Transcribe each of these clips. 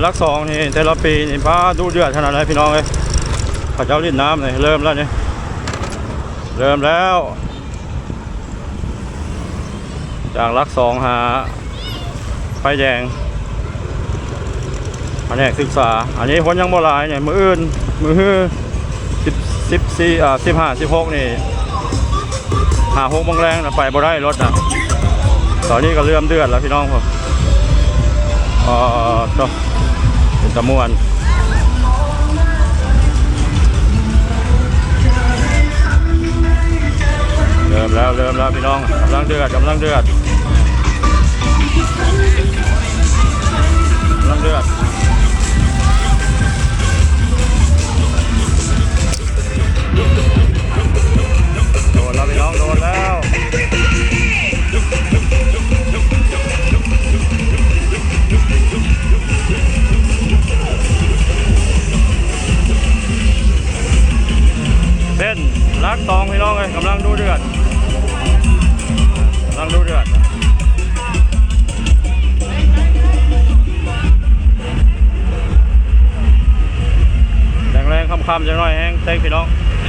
ຫຼັກສອງນີ້ແຕ່ລະປີນີ້ ປ້າ ດຸເດືອດຂະໜາດໃດພີ່ນ້ອງເອີຍ. ເຂົາເຈົ້າຫຼິ້ນນ້ຳນີ້ ເລີ່ມແລ້ວນີ້ ເລີ່ມແລ້ວ ຈາກຫຼັກສອງຫາໄຟແດງ ພະແນກສຶກສາ. ອັນນີ້ຄົນຍັງບໍ່ຫຼາຍນີ້ ມື້ອື່ນ ມື້ຮື ສິບ ສິບສີ່ ເອີ ສິບຫ້າ ສິບຫົກນີ້ ຫ້າຫົກໂມງແລງນະ ໄປບໍ່ໄດ້ລົດນະ. ຕອນນີ້ກໍເລີ່ມເດືອດແລ້ວພີ່ນ້ອງ. ອໍ ໂທ້ ເປັນຕາມ່ວນ. ເລີ່ມແລ້ວ ເລີ່ມແລ້ວພີ່ນ້ອງ ກຳລັງເດືອດ ກຳລັງເດືອດ ກຳລັງເດືອດ. ໂດນແລ້ວພີ່ນ້ອງ ໂດນແລ້ວ. ເສັ້ນຫຼັກສອງພີ່ນ້ອງເອີຍ ກຳລັງດຸເດືອດ ກຳລັງດຸເດືອດ. ແລງໆ ຄ່ຳໆ ຈັກໜ້ອຍແຮງເຕັກພີ່ນ້ອງ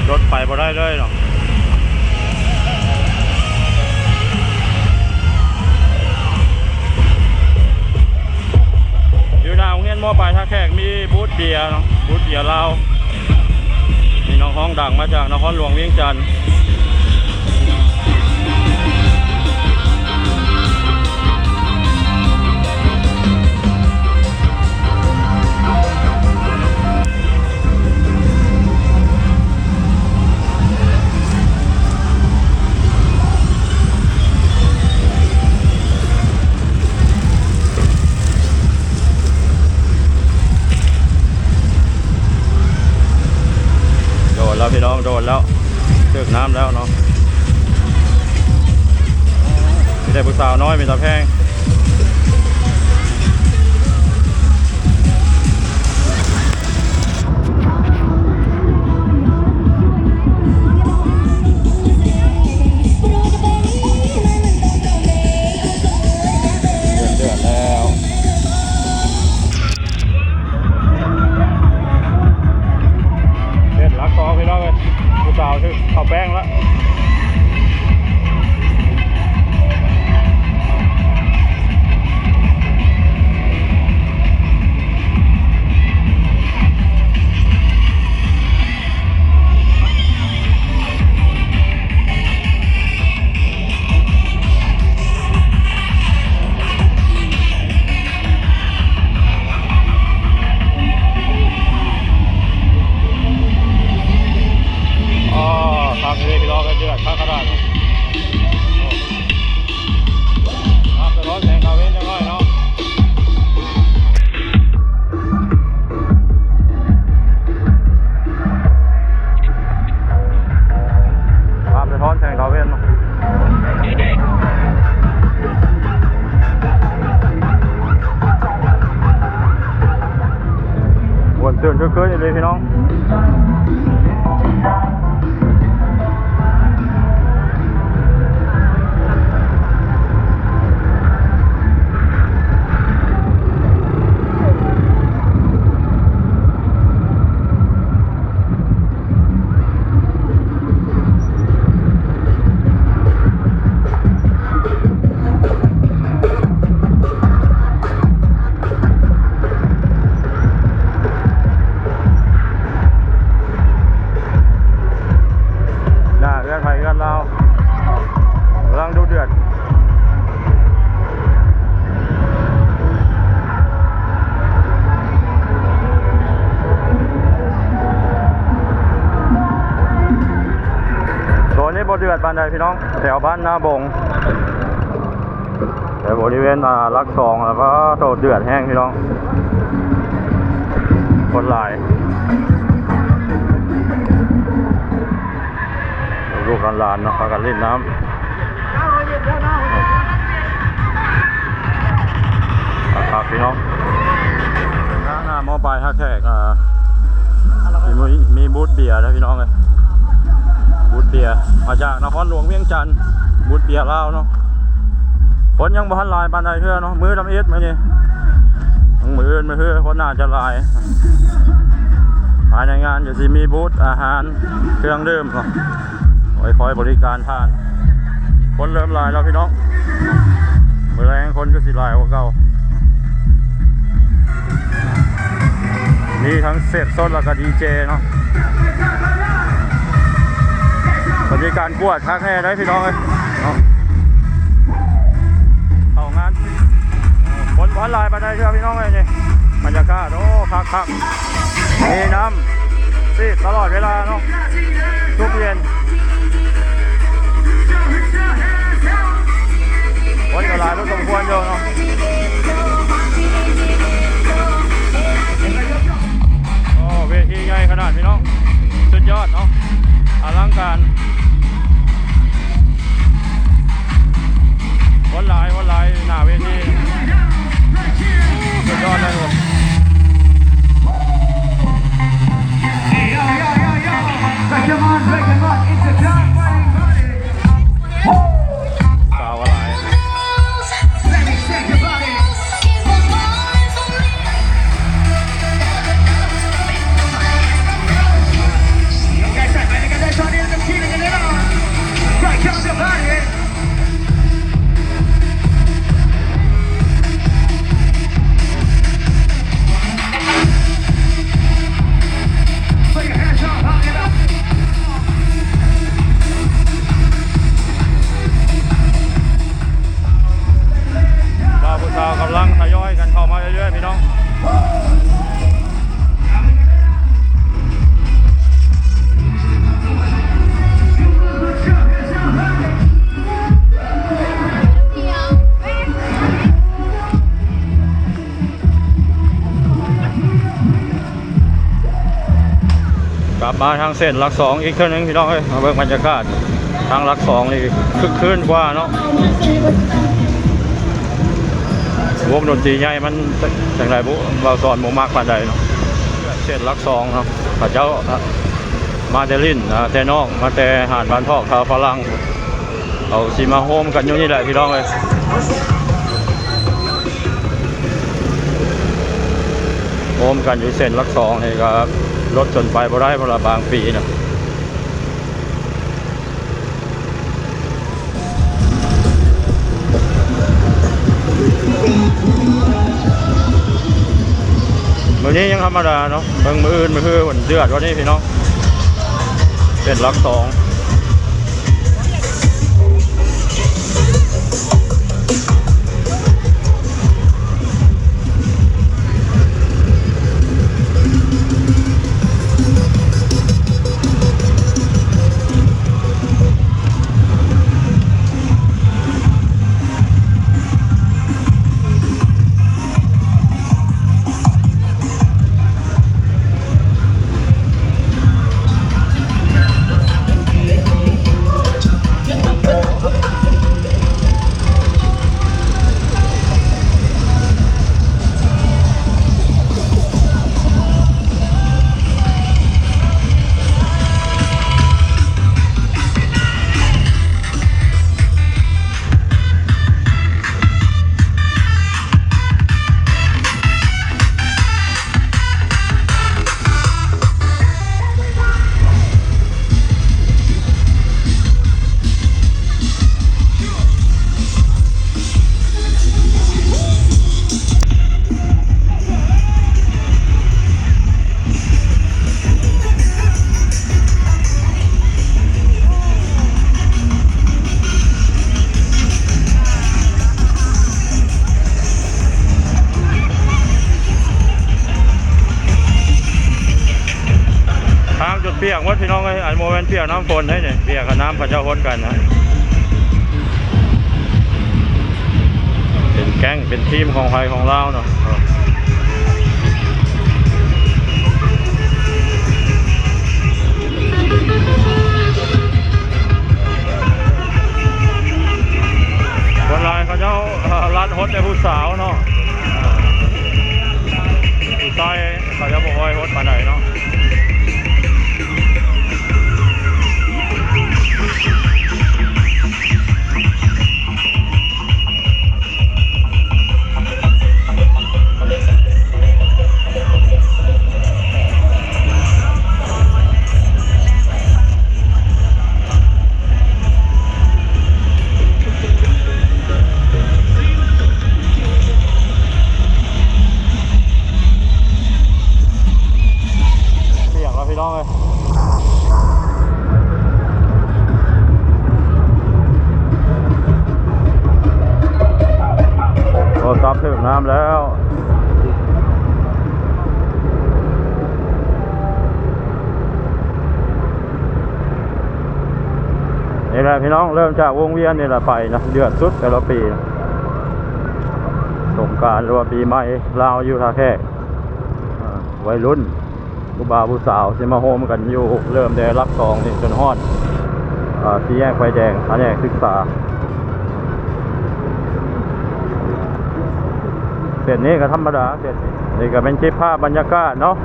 ລົດໄປບໍ່ໄດ້ເລີຍເນາະ. ຢູ່ໜ້າໂຮງຮຽນ ມ.ປາຍ ທ່າແຂກ ມີບູດເບຍເນາະ ບູດເບຍລາວ. ມີນັກຮ້ອງດັງມາຈາກນະຄອນຫຼວງວຽງຈັນ. ໂດນແລ້ວພີ່ນ້ອງ ໂດນແລ້ວ ຖືກນ້ຳແລ້ວເນາະ. ມີແຕ່ຜູ້ສາວນ້ອຍ ເປັນຕາແພງ. ເດືອດແລ້ວ ເຮັດຫຼັກສອງພີ່ນ້ອງເອີຍ ຜູ້ສາວຖືກເຂົ້າແປ້ງລະ. ອໍ ຄັກເລີຍພີ່ນ້ອງ ເດືອດຄັກຂະໜາດ. ພາບສະທ້ອນແສງຂາວເວັນຈັກໜ້ອຍເນາະ ພາບສະທ້ອນແສງຂາວເວັນ ມ່ວນຊື່ນຄຶກຄື້ນອີ່ຫຼີພີ່ນ້ອງ. ໜ້າເຮືອນໃຜເຮືອນລາວ ກຳລັງດຸເດືອດ. ໂຊນນີ້ບໍ່ເດືອດປານໃດພີ່ນ້ອງ ແຖວບ້ານນາບົງ ແຖວບໍລິເວນ ອ່າ ຫຼັກສອງ ແລ້ວກໍໂຕເດືອດແຮງພີ່ນ້ອງ ຄົນຫຼາຍ ລູກໆຫຼານໆເນາະ ພາກັນຫຼິ້ນນ້ຳ ຄັກໆ ພີ່ນ້ອງ. ທາງໜ້າ ມ.ປາຍ ທ່າແຂກ ອ່າ ມີ ມີ ມີບູດເບຍເດີພີ່ນ້ອງເອີຍ ບູດເບຍ ມາຈາກນະຄອນຫຼວງວຽງຈັນ ບູດເບຍລາວເນາະ. ຄົນຍັງບໍ່ທັນຫຼາຍປານໃດເທື່ອເນາະ ມື້ທຳອິດມື້ນີ້ ມື້ອື່ນມື້ຮືຄົນໜ້າຈະຫຼາຍ. ພາຍໃນງານກໍຊິມີບູດອາຫານເຄື່ອງດື່ມເນາະ ໄວ້ຄອຍບໍລິການທ່ານ. ຄົນເລີ່ມຫຼາຍແລ້ວພີ່ນ້ອງ, ມື້ແລງຄົນກໍຊິຫຼາຍກວ່າເກົ່າ. ມີທັງເສບສົດແລ້ວກໍດີເຈເນາະ. ບັນຍາກາດກວດຄັກແນ່ເດ້ພີ່ນ້ອງເອີຍເນາະ. ເຂົ້າງານ ຄົນບໍ່ຫຼາຍປານໃດເທື່ອພີ່ນ້ອງເອີຍ. ນີ້ບັນຍາກາດ ໂອ້ ຄັກໆ ມີນ້ຳສີດຕະຫຼອດເວລາເນາະ ທຸກເຢັນ. ຄົນກໍຫຼາຍພໍສົມຄວນຢູ່ເນາະ. ໂອ້ ເວທີໃຫຍ່ຂະໜາດພີ່ນ້ອງ, ສຸດຍອດເນາະ ອະລັງການ. ຄົນຫຼາຍ ຄົນຫຼາຍໜ້າເວທີ ສຸດຍອດເລີຍ. ສາວກໍຫຼາຍ. Put your hands up, high enough. ບ່າວຜູ້ສາວກຳລັງທະຍອຍກັນເຂົ້າມາເລື້ອຍໆ ພີ່ນ້ອງ. ກັບມາທາງເສັ້ນຫຼັກສອງອີກເທື່ອໜຶ່ງ ພີ່ນ້ອງເອີຍ. ມາເບິ່ງບັນຍາກາດທາງຫຼັກສອງນີ້ຄຶກຄື້ນກວ່າເນາະ. ວົງດົນຕີໃຫຍ່ມັນຈັ່ງໃດບຸ ບ່າວສອນບໍ່ມັກປານໃດເນາະ. ເສັ້ນຫຼັກສອງເນາະ ເຂົາເຈົ້າມາແຕ່ຫຼິ້ນ ອາ ແຕ່ນອກ ມາແຕ່ຫາດບ້ານທອກ ທ່າຝຣັ່ງ. ເຂົາຊິມາໂຮມກັນຢູ່ນີ້ແຫຼະ ພີ່ນ້ອງເອີຍ. ໂຮມກັນຢູ່ເສັ້ນຫຼັກສອງນີ້ກໍລົດຈົນໄປບໍ່ໄດ້ ເພາະວ່າບາງປີນະ. ມື້ນີ້ຍັງທຳມະດາເນາະ, ເບິ່ງມື້ອື່ນມື້ຮືພຸ້ນເດືອດກວ່ານີ້ ພີ່ນ້ອງ. ເສັ້ນຫຼັກສອງ. ທາງຈົນປຽກໝົດ ພີ່ນ້ອງເອີຍ. ອັນບໍ່ແມ່ນປຽກນ້ຳຝົນເດ້ນີ້, ປຽກກັບນ້ຳເຂົາເຈົ້າຮົດກັນນະ. ເປັນແກ້ງເປັນທີມຂອງໃຜຂອງລາວເນາະ. ສ່ວນຫຼາຍເຂົາເຈົ້າ ເອີ່ ລັດຮົດແຕ່ຜູ້ສາວເນາະ, ຜູ້ຊາຍເຂົາເຈົ້າບໍ່ຄ່ອຍຮົດປານໃດເນາະ. ເ ນ້ອງເອີຍ ໂທລະສັບຖືກນ້ຳແລ້ວ. ນີ້ແຫຼະພີ່ນ້ອງ ເລີ່ມຈາກວົງວຽນນີ້ແຫຼະໄປນະ ເດືອດສຸດແຕ່ລະປີນະ ສົງການ ຫຼືວ່າປີໃໝ່ລາວຢູ່ທ່າແຂກ ອາ ໄວລຸ້ນ ຜູ້ບ່າວຜູ້ສາວຊິມາໂຮມກັນຢູ່ ເລີ່ມແຕ່ຫຼັກສອງນີ້ຈົນຮອດ ອາ ສີ່ແຍກໄຟແດງ ພະແນກສຶກສາ. ເສັ້ນນີ້ກໍທຳມະດາ ເສັ້ນນີ້ ນີ້ກໍເປັນຄລິບພາບບັນຍາກາດເນາະ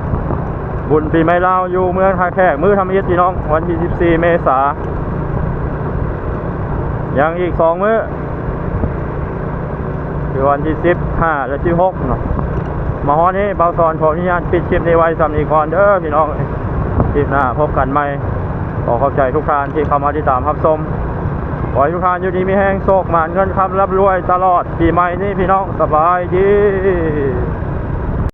ບຸນປີໃໝ່ລາວຢູ່ເມືອງທ່າແຂກ ມື້ທຳອິດພີ່ນ້ອງ ວັນທີສິບສີ່ເມສາ ຍັງອີກສອງມື້ ຄືວັນທີສິບຫ້າ ແລະ ສິບຫົກເນາະ. ມາຮອດນີ້ ບ່າວສອນຂໍອະນຸຍາດປິດຄລິບນີ້ໄວ້ສ່ຳນີ້ກ່ອນເດີພີ່ນ້ອງ. ຄລິບໜ້າພົບກັນໃໝ່. ຂໍຂອບໃຈທຸກທ່ານທີ່ເຂົ້າມາຕິດຕາມຮັບຊົມ. ຂໍໃຫ້ທຸກທ່ານຢູ່ດີມີແຮງ ໂຊກໝານເງິນຄຳ ລ່ຳລວຍຕະຫຼອດປີໃໝ່ນີ້ພີ່ນ້ອງ. ສະບາຍດີ.